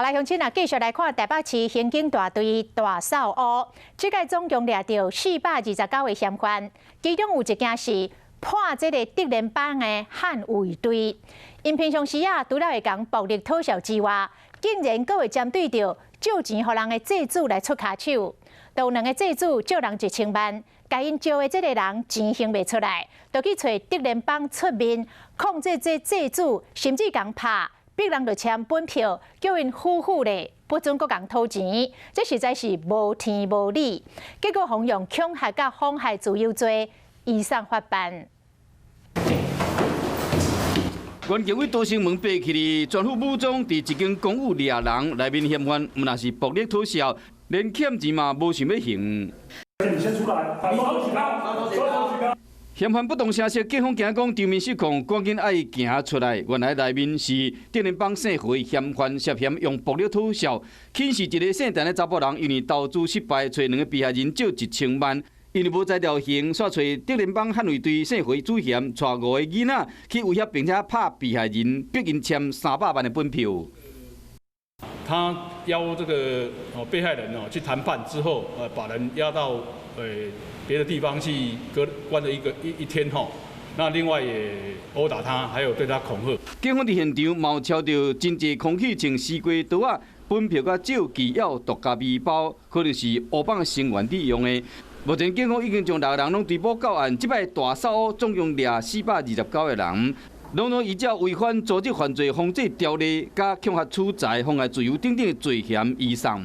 好來，鄉親啊，繼續來看台北市刑警大隊大掃烏，這擺總共掠著429個嫌犯，其中有一件是破這个竹聯幫的捍衛隊。𪜶平常時啊，除了會共暴力討數之外，竟然閣會針對著借錢予人的債主來出跤手。有兩个債主借人1000萬，共𪜶借的這个人錢還袂出來，就去揣竹聯幫出面控制這債主，甚至共拍，逼人著簽本票，叫𪜶夫婦咧不准閣共討錢，這實在是無天無理。結果予用恐嚇佮妨害自由罪移送法辦。懸橋位多生門爬起哩，全副武裝佇一間公寓掠人，內面嫌犯毋但是暴力討數，連欠錢嘛無想欲還。你先出來，手舉高，手舉高。嫌犯不動聲色，警方驚講場面失控，趕緊愛行出來。原來內面是竹聯幫姓何嫌犯涉嫌用暴力討數，起是一个姓陳的查埔人，因為投資失敗，揣兩个被害人借1000萬，因為無才調還，煞揣竹聯幫捍衛隊姓何主嫌，帶五个囡仔去威脅並且拍被害人，逼𪜶簽300萬的本票。他邀這個哦被害人哦去談判之後，把人押到別的地方去隔關了一個一一天吼，那另外也毆打他，還有對他恐嚇。警方佇現場嘛有抄著真濟空氣銃、西瓜刀仔、本票佮借記要毒佮麵包，可能是黑幫成員佇用的。目前警方已經將六個人攏追捕到案，這擺大掃烏總共掠429個人，攏總依照違反組織犯罪防制條例、佮恐嚇取財、妨礙自由等等的罪嫌移送。